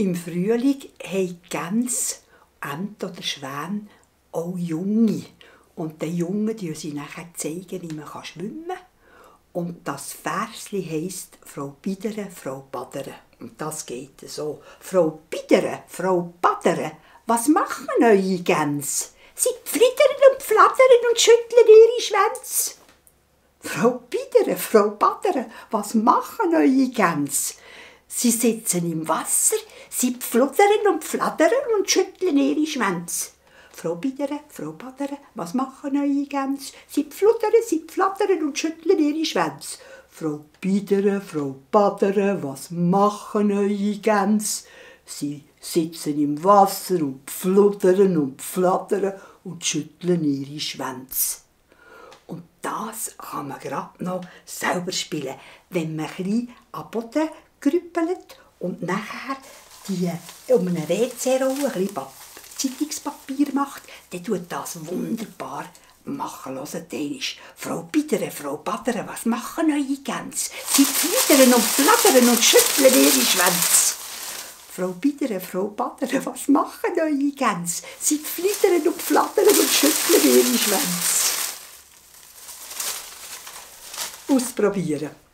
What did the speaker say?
Im Frühling haben die Gänse, Enten oder Schwäne auch Junge. Und den Jungen zeigen sie nachher, wie man schwimmen kann. Und das Versli heisst «Frau Bidere, Frau Badere». Und das geht so. «Frau Bidere, Frau Badere, was machen eure Gänse? Sie flittern und flattern und schütteln ihre Schwänze.» «Frau Bidere, Frau Badere, was machen eure Gänse? Sie sitzen im Wasser, sie fluttern und flattern und schütteln ihre Schwänze.» «Frau Bidere, Frau Badere, was machen eure Gänse? Sie flattern und schütteln ihre Schwänze.» «Frau Bidere, Frau Badere, was machen eure Gänse? Sie sitzen im Wasser und fluttern und flattern und schütteln ihre Schwänze.» Und das kann man gerade noch selber spielen, wenn man ein bisschen am Boden grüppelt und nachher um eine WC-Rolle ein bisschen Zeitungspapier macht, dann tut das wunderbar machen. Hört einmal. «Frau Bidere, Frau Badere, was machen eure Gänse? Sie flittern und flattern und schütteln ihre Schwänze.» «Frau Bidere, Frau Badere, was machen eure Gänse? Sie flittern und flattern und schütteln ihre Schwänze.» Ausprobieren.